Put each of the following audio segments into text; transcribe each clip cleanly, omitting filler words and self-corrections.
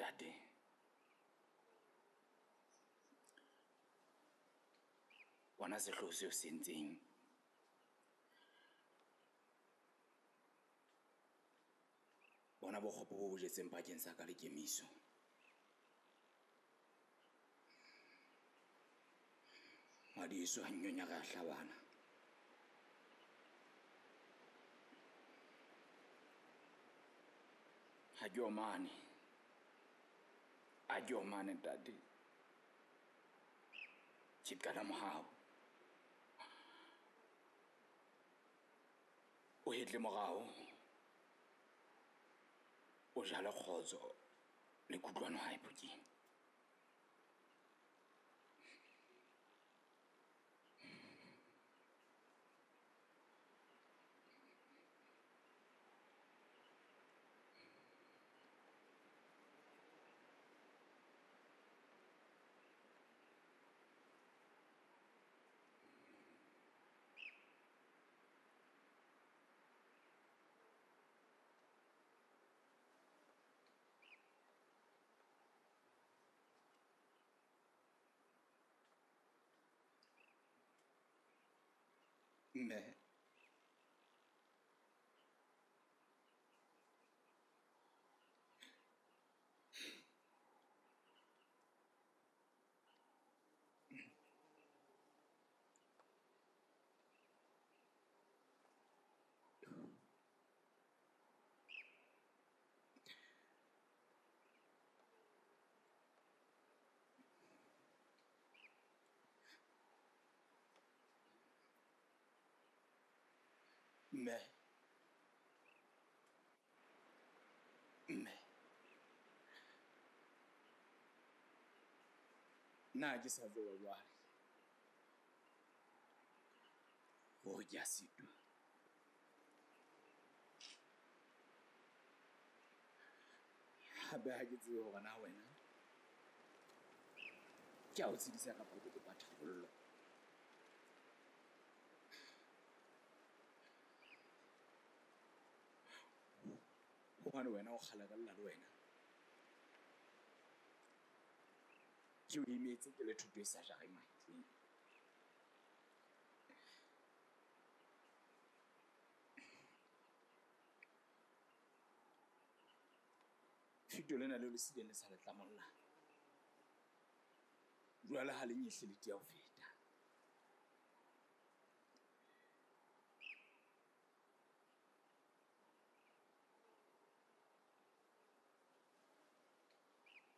Ntate. Bona sehloho seo se entseng. Bona bokgopo bo jetseng pakeng sa ka le Kemiso. Madi eso a nnyonya re a hlabana. Ha ke omane. Ha ke omane, ntate. Ke qala mohau. O hetle morao. O jale kgotso le kutlwano hae Phokeng. Mme. Mme. Mme. Nna ke sa tseba jwale hore ke a sitwa. Hape ha ke tsebe hore na wena ke a o tshedisa kapa ke kopa tharollo. Hobane wena o kgale re lla le wena. Ke o imetse ke le thuto e sa jareng mahetleng. Fito lena leo le sileng le sa le tlamolla. Jwale ha le nyehle le tia ho feta.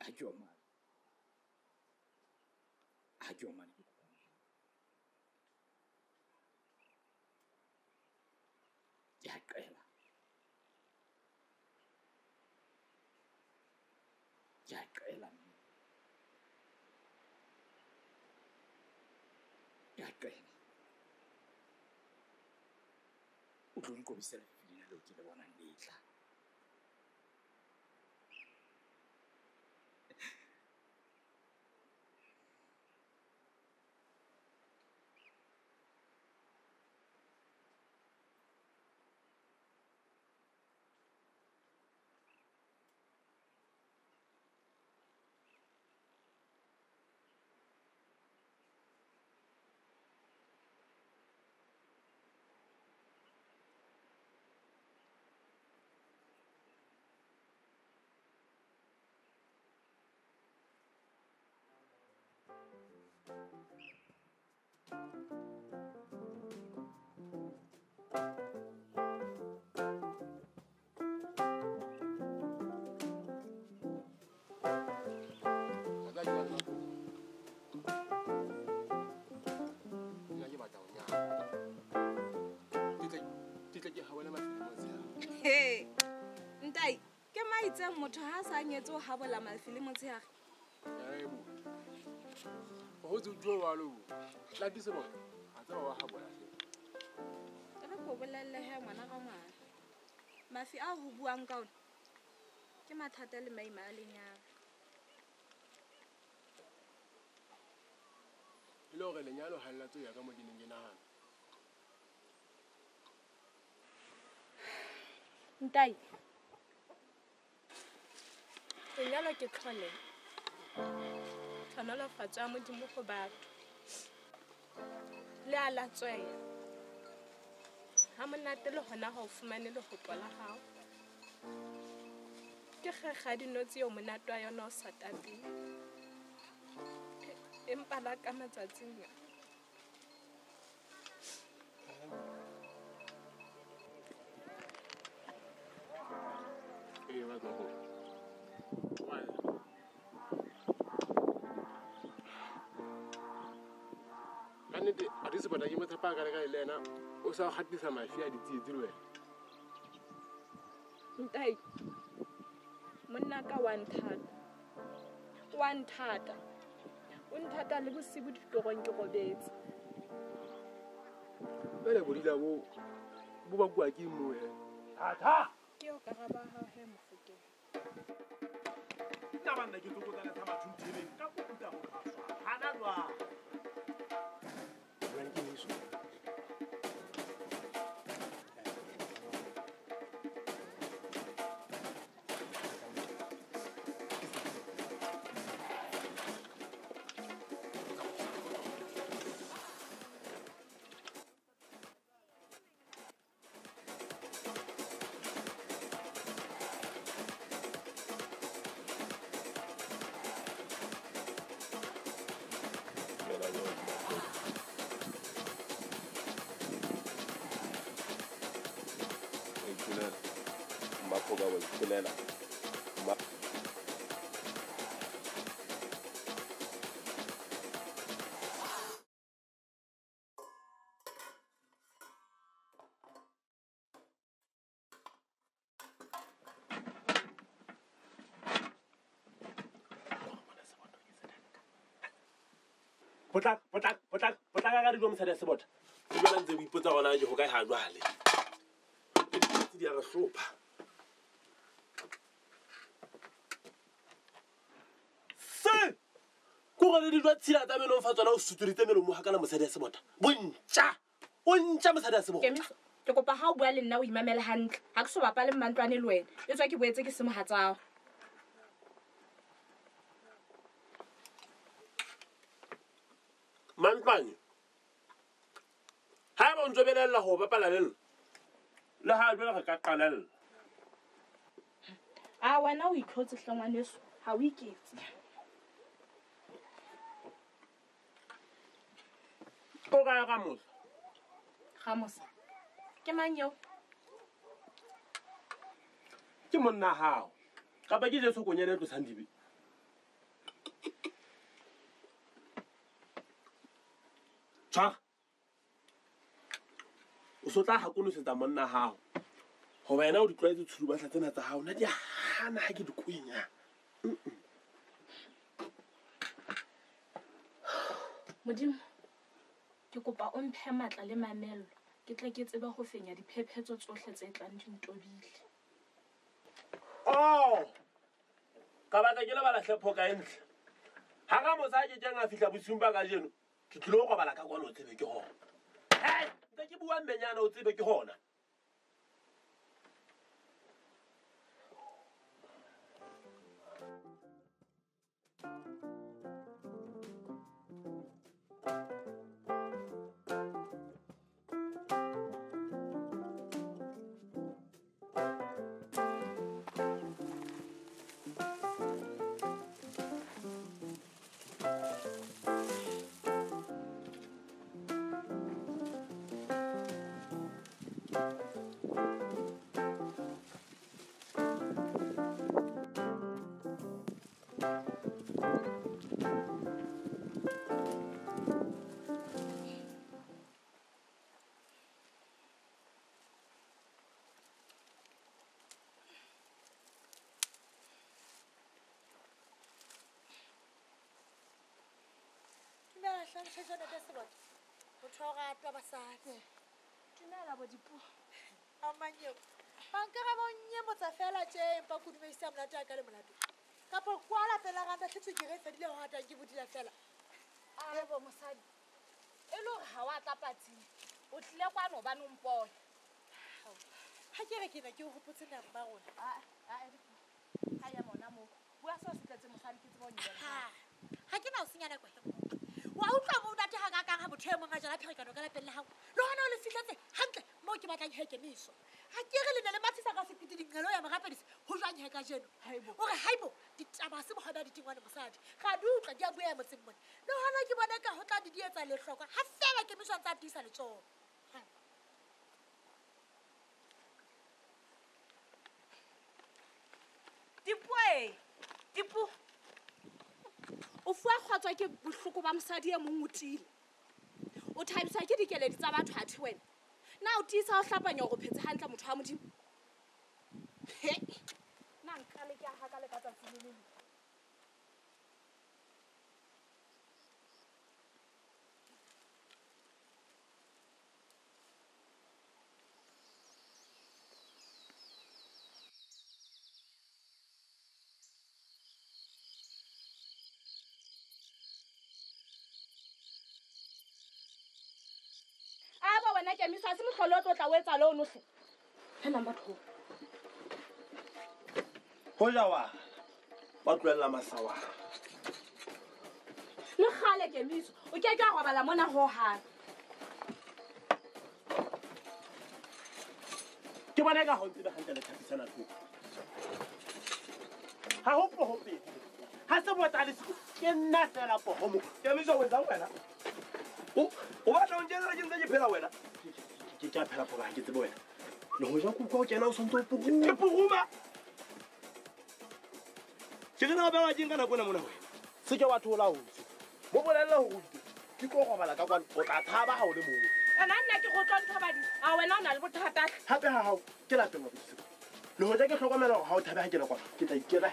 Ha ke omane. Ha ke omane ke kopa mohau. Ke a qela. Ke a qela mme. Ke a qela. O tlo nqobisa lefifi lena leo ke le bonang le tla. Hey, ntai, ke maitseng motho ha sa nyetse o habola mafi le motshehare. Yebo. O tso tlo wa lo. Tla ke se bona. A tseba wa habola hle. Re ko bolelle he ngwana ga ngwana. Mafi a ho buang ka ona ke mathata le maima a lenyalo. E le hore lenyalo ha le tlo ya ka mo ke neng ke nahana. Ntai. Lenyalo ke tlholeho. Tlhonolofatso ya Modimo go batho. Le a latsweha. Ha monate le hona ha o fumane lehopo la hao. Ke kgekga dinotshi eo monate wa yona o sa tateng. Empa la ka matsatsing a. Ka nnete a di sebata ke mo tshepa ka re ka le yena o sa kgatisa mafi a ditsietsi le wena. Ntai, monna ka wa nthata. Wa nthata. O nthata le bosibu ditorong ke robetse. Jwale bodila bo bo bakuwa ke moo he. Thata! Ke eo karabo ya hao he Mofokeng. Nna banna ke tsokotsana sa batho nthebeng ka kokuta bohlaswa. Hana jwang? Jwale ke neso. Potlaka ka dijo mosadi ya Sebota. O jwale ntse o ipotsa hore na ke hokae ha jwale. Ke di a re hlopha. Se! Ko re le dijo tshila tsa melong fa tsona o sutuditse melomo ha kana mosadi ya Sebota. Bontja! O ntja mosadi ya Sebota. Kemiso, ke kopa ha o bua le nna o imamele hantle. Ha ke so bapale mmantlwane le wena. E tswa ke boetse ke se mohatsao. Mantlwane. Ha ba o ntso belella ho bapala le nna. Le ha jwale re ka qalella. A wena o itlhotse hle ngwaneso, ha o iketse. O kae Ramosa? Ramosa? Ke mang eo? Ke monna hao. Kapa ke Jesu konyana e tlosang dibe? Tshwara. O so tla hakonosetsa monna hao. Hoba yena o di tlwaetse tshudubatla tsena tsa hao, nna di a hana ha ke di kwenya. Modimo, ke kopa o mphe matla le mamello, ke tle ke tsebe ho fenya diphephetso tsohle tse tlang di ntobile. Oh! Ka batla ke lebala hle phoka e ntle. Ha Ramosa a kekeng a fihla bosiung ba kajeno, ke tlilo robala ka kwano o tsebe ke hona. Hey, ntse ke bua mmenyana o tsebe ke hona. Dumela bo Dipuo. Amanyeo. Banka ga bonnye fela tje empa kudumeisa monate a ka le molato. Kapa kwa lapela ga ntatlhetse ke re fedile ho hatang ke bodila fela. A bo mosadi. E le hore ha wa tla patsing. O tlile kwano hobane o mpone. Ha ke re ke na ke o hopotse nako ba rona. A ha ya mona mo. Bua seo se tletse mosadi ke tsebe ho nyela. Ha ke na o senya nako he. Wa utlwa mo ntate ha ka kang ha motho e mong a jala pherekano ka lapeng la hao. Le hona o le fihletse hantle moo ke batlang he kemiso. Ha ke re le ne le mathisa ka sepiti dinqelo ya morapedisi ho jwang he kajeno. O re haibo ditaba se bohobe di tingwane mosadi. Ga di utlwa di a buya motseng mona. Le hona ke bona ka ho tla di dietsa lehlokwa ha fela kemiso a ntsa tiisa letsoho. Dipuo Dipu o fuwa kgotswa ke bohloko ba mosadi e mong o tiile. O thabiswa ke dikeledi tsa batho athe wena. Na o tiisa o hlapanya hore o phetse hantle motho wa Modimo? He. Na nka le ke a haka le ka tsatsi le le. Wena kemiso a se mohlolo o tlo tla o etsa le ono hle. Helang batho. Ho ja wa ba tlohella masawa. Le kgale kemiso o ke ke a robala mona ho hang. Ke bona ka ho tsebe hantle le thapisana thoko. Ha ho poho pedi. Ha se botsa le ke nna fela poho mo. Kemiso o etsang wena? O batla o ntjela ke ntse ke phela wena. Ke tla phela poho ha ke tsebe wena. Le ho ja kuka o kena o sontso o puruma. Ke puruma. Ke re na ba ke nka nako ena mona wena. Se ke wa thola o ntse. Mo bolella hore ke tlo robala ka kwano o tla tshaba ha o le mong. Ana nna ke go tlo nthobadi. A wena o na le bothata. Hape ha hao ke lapeng wa bosigo. Le ho ja ke hlokomela hore ha o thabe ha ke le kwano ke tla ikela.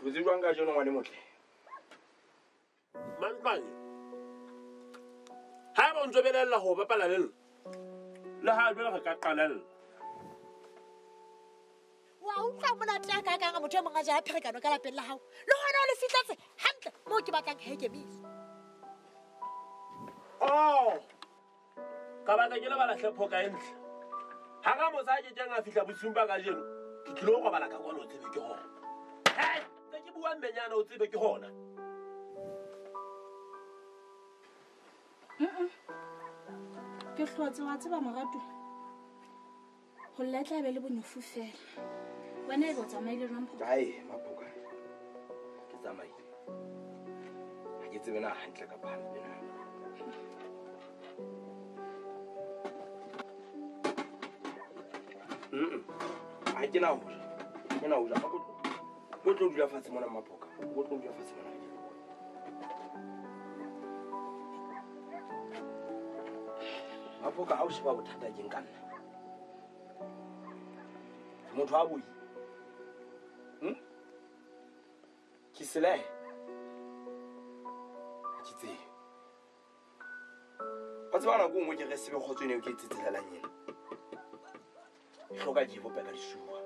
O tsejwang ka jeno ngwane motle. Mantlwane. Ha eba o ntso belella ho bapala le nna. Le ha jwale re ka qalella. Wa utlwa monate a ka kang motho e mong a jala pherekano ka lapeng la hao. Le hona o le fihletse hantle moo ke batlang he kemiso. Oh. Ka batla ke lebala hle phoka e ntle. Ha ka motsa ke keng a fihla bosiung ba kajeno, ke tlilo robala ka kwano o tsebe ke hona. Hey, ke bua mmenyana o tsebe ke hona. Ke hlotse wa tseba moratu. Ho lla tla be le bonyofu fela. Wena e bo tsamaile jwang phoka? Ai, maphoka. Ke tsamaile. Ha ke tsebe na hantle kapa hampe na. Ha ke na ho ja. Ke na ho ja. Go tlo dula fatshe mona maphoka. Go tlo dula fatshe mona. Maphoka ha o sheba bothata ke nka nna. Ke motho a boi. Ke selehe. Ke tsebe. Wa tseba nako nngwe ke re sebe kgotso ene ke tsetselelang ena. E hloka ke bope ka disuwa.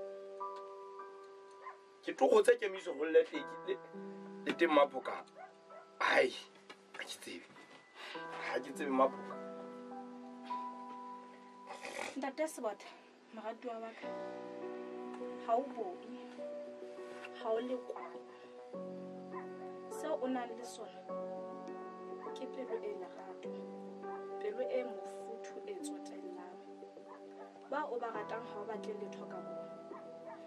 Ke tokotse kemiso ho lle le teng maphoka. Ai, ha ke tsebe. Ha ke tsebe maphoka. Ntate Sebota, moratuwa wa ka. Ha o boi. Ha o lekwala. Seo o nang le sona ke pelo e lerato. Pelo e mofuthu e tsotellang. Ba o ba ratang ha o batle letho ka bona.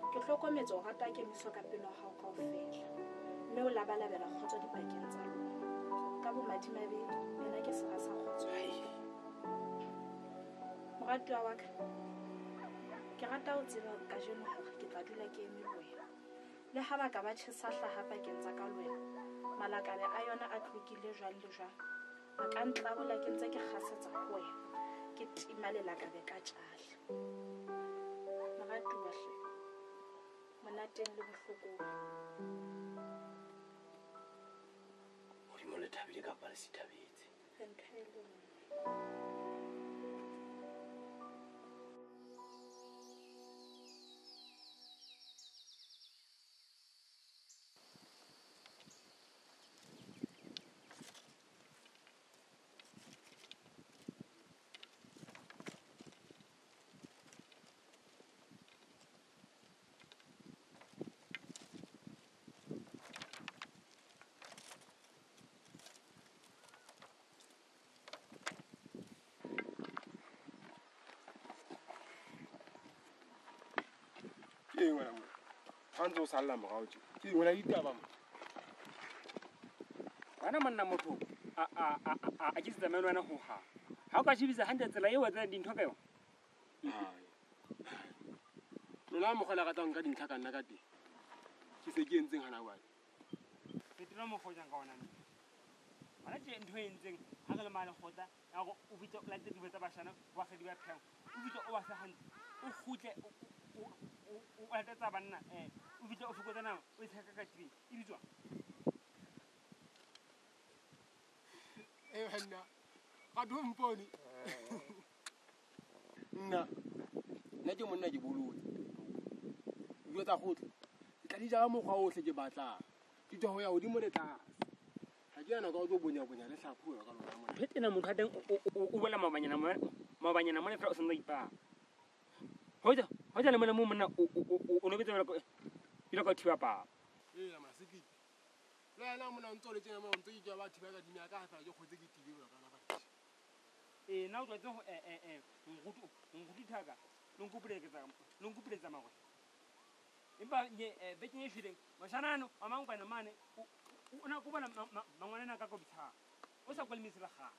Ke hlokometse o rata kemiso ka pelo ya hao kaofela. Mme o labalabela kgotso dipakeng tsa lona. Ka bomadimabe ena ke sera sa kgotso. Moratuwa wa ka, ke rata ho tseba kajeno hore ke tla dula ke eme le wena. Le ha ba ka ba tjhesa hlaha pakeng tsa ka le wena, malakabe a yona a tlokile jwang le jwang. A ka ntlabola ke ntse ke kgasetsa ho wena, ke tima lelakabe ka tjale. Moratuwa hle, monateng le bohlokong. Ke kapa le sithabetse. Re ntho e le nngwe. Ke eng wena mo? Ha ntse o salla morao tje. Ke eng wena ditaba mo? Bana monna motho a ke se tsamaye le wena ho hang. Ha o ka shebisa hantle tsela eo o etsang dintho ka yona. Hai. Lona mokgwa le ratang ka dintlha ka nna ka teng. Ke se ke entseng hana jwale. Fetola mokgwa o jang ka ona mme. Hona tje ntho e entseng ha re le mane kgotla ya hore o fihle o late dibo tsa bashana, o ba fe di ba phehang. O fihle o ba fe hantle. O kgutle o latetsa banna o fihle o fokotsa nama o e tsheka ka tibeng e bitswang. Eh banna, ga do mpone. Nna nna ke monna ke bolotse. Dijo tsa kgotla ke tla di ja ka mokgwa ohle ke batlang. Ke tswa ho ya hodimo le tlase. Ha ke yana ka o tlo bonyabonya le hlaphoha ka lona mona. Ntho e tena motho a teng o boela maobanyana mona fela o santse a ipaa. Hoja le mona moo monna o no betsa jwalo ka thiba papa. Eya masekete. Le wena mona o ntso le tjena mona o ntso ke ba thiba ka dime ya ka ha fela ke kgotse ke tibe jwalo ka ba. Nna o tlwaetse ho nkutu thaka le nkupuletsa magwe. Empa bekeng e shweleng moshana ano wa mangkwana mane o na ko bona mangwanana ka kobitshang. O sa kwale metsi le kgale.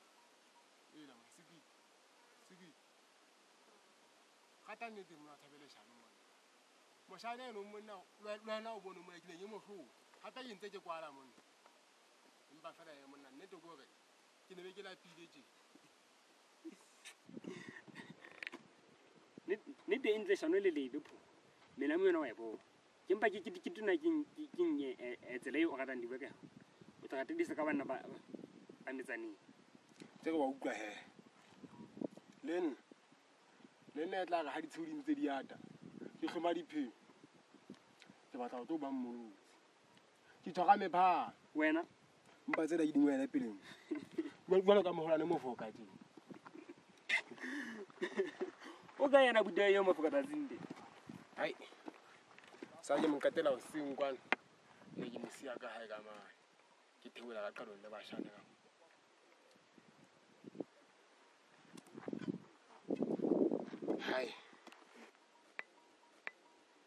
Eya masekete. Sekete. Gata nnete mona thabele shano mona. Moshana eno monna le wena o bone mona ke ne ke mohlola. Hape ke ntse ke kwala monna. Empa fela ya monna nnete ke hore ke ne be ke lapile tje. Nnete e ntle shano le lebe pho. Melamu yona wa e bona. Ke mpa ke tona ke tsela eo o ratang dibuka ka yona. O tla ratedisa ka banna ba metsaneng. Tse ke wa utlwa he. Le nna le nna e tla re ha ditsheho di ntse di ata ke hloma dipheo. Ke batla ho tlo ba mmolotsi. Ke tshwara mephato. Wena mpa tsena ke di ngwele peleng. Jwalo ka moholwane mofoka tje. O ka yena buda eo mofoka tsatsing le. Hai. Sa ke mo katela hoseng kwana. Ne ke mo siya ka hae ka mane. Ke theola ka qalong le bashana ka. Hai.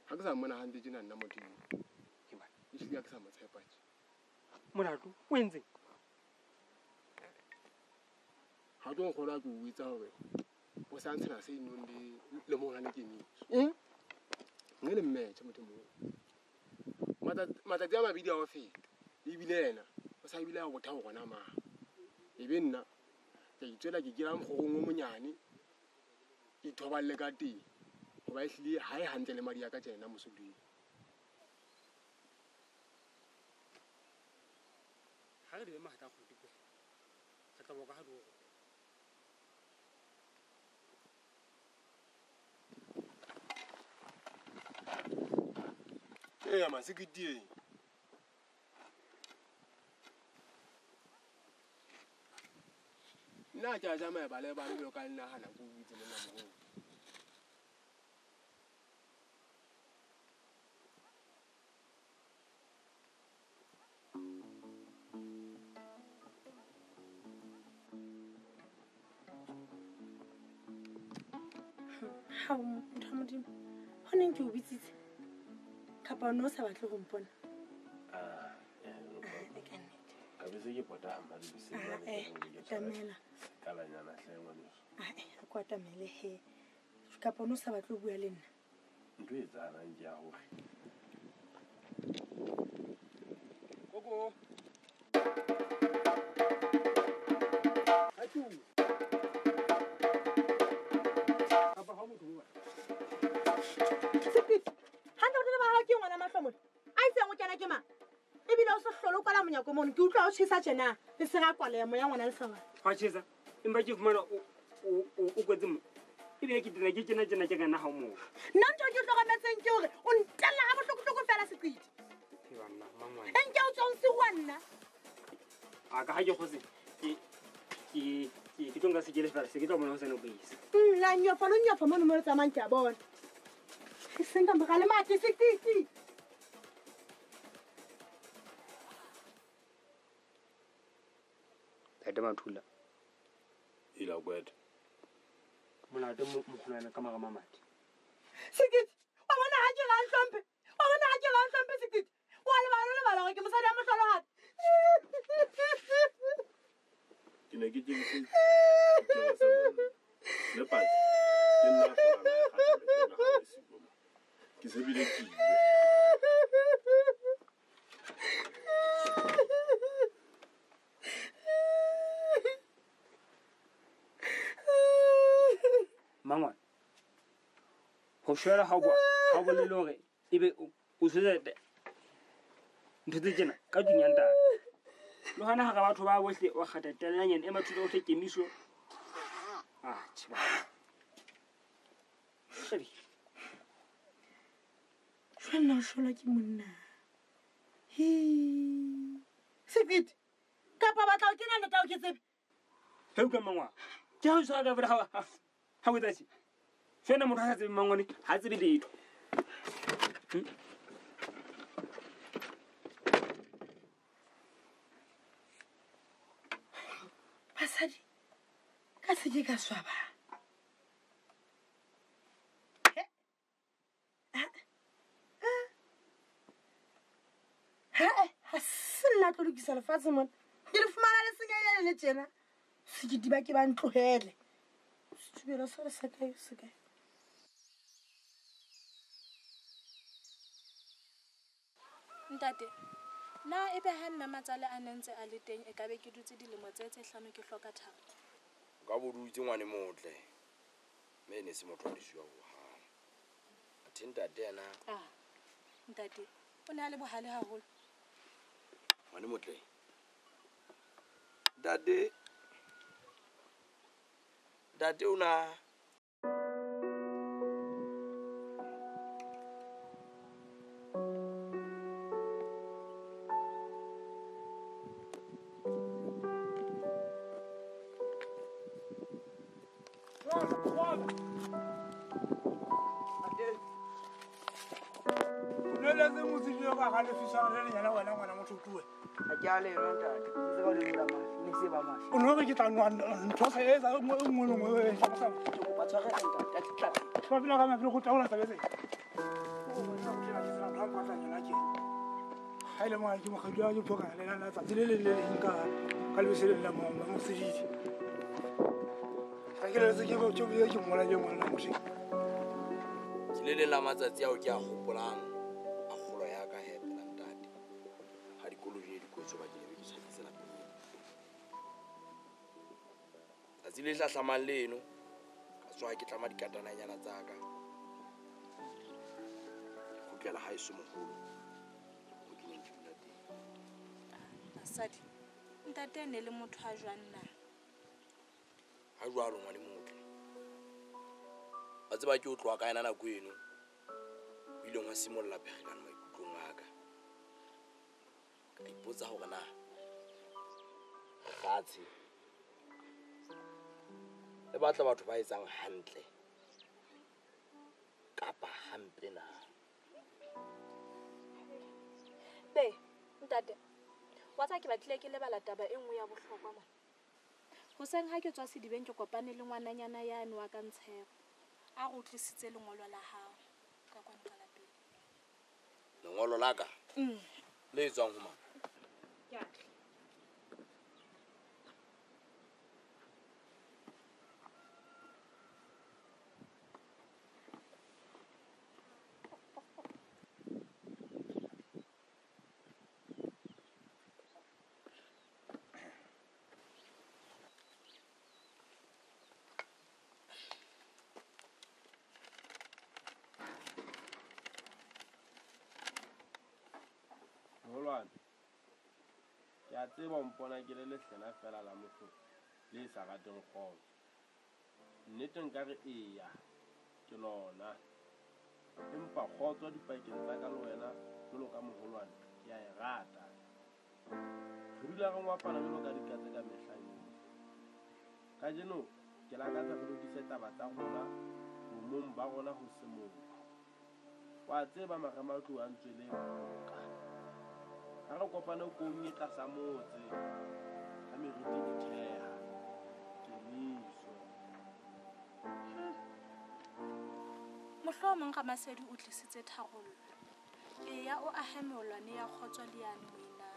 Ha ke sa mmona hantle tjena nna motho eo. Ke mang? Ehlile ha ke sa mo tshepa tje. Molato o entseng? Ha tlo nkgolwa ke o etsa hore o sa ntshana se inong le moholwane Kemiso. Nne le mmetjhe motho moo. Matsatsi a mabedi a ho feta. Ebile yena o sa ebile a botha ho rona mang. Ebe nna ke itswela ke kena mokgorong o monyane ke ithoballe ka teng. Hoba ehlile ha e hantle le madi a ka tjena mosoleng. Ha re di be mahata kgodi kwe. Re tla boka ha di o. Eya masekete. Nna ke a ja maebale ba le ka nna hana ko itse monna moholo. Hao motho wa Modimo, ho neng ke o bitsitse? Kapa o ne o sa batle ho mpona? Ka nnete. Ka bese ke pota hampa le bese jwale ke Atamela. Kalanyana hle ngwaneso. A ko atamele he. Kapa o ne o sa batle ho bua le nna? Ntho e etsahalang ke ya hore Koko. Atu. Kapa ha motho bua. Sekete. Hantle bothata ba hao ke ngwana mahlomola. A itseng o kena ke mang? Ebile o se hlole o kwala monyako mono, ke utlwa o tjhesa tjena. Le se ra kwaleha moya ngwana lehlongwana. Hwa tjhesa, empa ke fumana o kwetse mo. Ebile ke tena ke tjena tjena ke kana ha o moo. Nna ntho ke hlokometseng ke hore o ntella ha bohlokohloko fela Seqiti. Ke banna, mangwane. E nke o tswa o nsiwa nna. A ka ha ke kgotse, ke tlo nka sekele fela, se ke tlo bona ho sena boisa. La nyofa, lo nyofa mono mo le tsamayang ke a bona. E seng ka mora le mathe, Seqiti. Ntate Mathula. Ila kwetha. Molato mokgolwana ka mara mamati. Seqiti, wa bona ha ke ra hlomphe. Wa bona ha ke ra hlomphe Seqiti. Wa lebala o lebala hore ke mosadi ya mohlolohadi. Ke ne ke tjekise ditaba tsa monna. Le patsi, ke nna a hlolang a e kgathala feela ha o le siko mo. Ke se bile ke ile. Mangwane, ho shwela ha o bolele hore ebe o tshwetsa ntho tse tjena ka tlung ya ntate. Le hona hara batho ba bohle o kgatha tellanyana e Mathula o hle kemiso. Ah, tjhe ba. Kgedi. Jwale nna o shwelwa ke monna. He. Seqiti, kapa batla o kena ntate o ke tsebe. He utlwa mangwane. Ke ha o tshwara ka fela ha o etsa tje. Fela motho ha sa tsebe mangwane, ha tsebe letho. Basadi, ka se ke ka swaba. Ha se nna tlo lokisa lefatshe mona. Ke le fumana le senyehile le le tjena. Sekiti ba ke ba ntlohele. Setubelo sa le sa kae se kae. Ntate, na ebe ha mme matsale a ne ntse a le teng e ka be ke dutse dilemo tse 5 ke hloka thabo. O ka bo dutse ngwane motle. Mme ne se motho wa lesuwa hohang. Athe ntate yena. Ah, ntate, o ne a le bohale haholo. Ngwane motle. Ntate, ntate o na O no re ke tla nwa ntho sa etsa nngwe le nngwe e hlalosa. Ke kopa tshwarelo ntate, a ke tla. Ba pela ka mafelo go taola tsa bese. O bona go tla ke tsela ntho a mpatlang yona ke. Ha ile mo ke mokgadi wa ke phoka le nna tsatsi le le le leng ka lebese le la mo mosedidi. Ka ke le se ke go tšo ke mmola le ngwana motho. Ke le leng la matsatsi ao ke a hopolang a kgolo ya ka he pela ntate. Ha dikolo di ne di kwetswe ba ke ne be ke tjhaketse lapeng. Tsatsi le hlahlamang leno ka tswa ke tlama dikatananyana tsa ka. Ke kgutlela haeso moholo mo ke neng ke dula teng. Basadi, ntate ne le motho a jwang na? Ha jwalo ngwane motle. Wa tseba ke o tloha ka yena nako eno. O ileng wa simolla pherekano maikutlong a ka. Ka ipotsa hore na lefatshe le batla batho ba etsang hantle kapa hampe na. Be, ntate, wa tsa ke batlile ke lebala taba e nngwe ya bohlokwa mona. Hoseng ha ke tswa sedibeng ke kopane le ngwananyana yane wa ka Ntshepo. A re o tlisitse lengolo la hao ka kwano ka lapeng. Lengolo la ka? Le tswang ho mang? Ke a tla. Ke a tseba o mpona ke le lehlena fela la motho le sa rateng kgotso. Nnete nkare eya, ke lona. Empa kgotso dipakeng tsa ka le wena jwalo ka moholwane ke a e rata. Re dula re ngwapana jwalo ka dikatse ka mehla yohle. Kajeno ke lakatsa re lokise taba tsa rona bomong ba rona ho se motho. Wa tseba marematlou a ntswele phoka. Ha re kopane koung e tlasa motse, ha meriti e theha. Kemiso. Mohlomong Ramasedi o tlisitse tharollo. Eya o ahe meolwane ya kgotso le yane moena.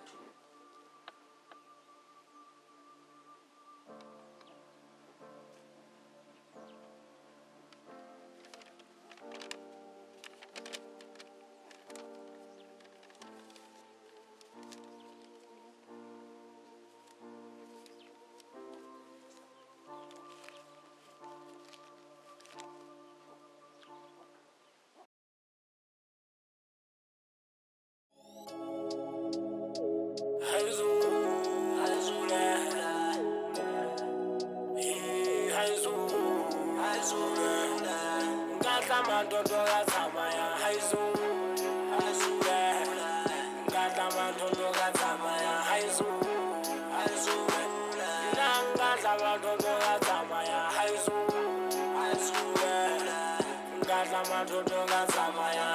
Tsamaya.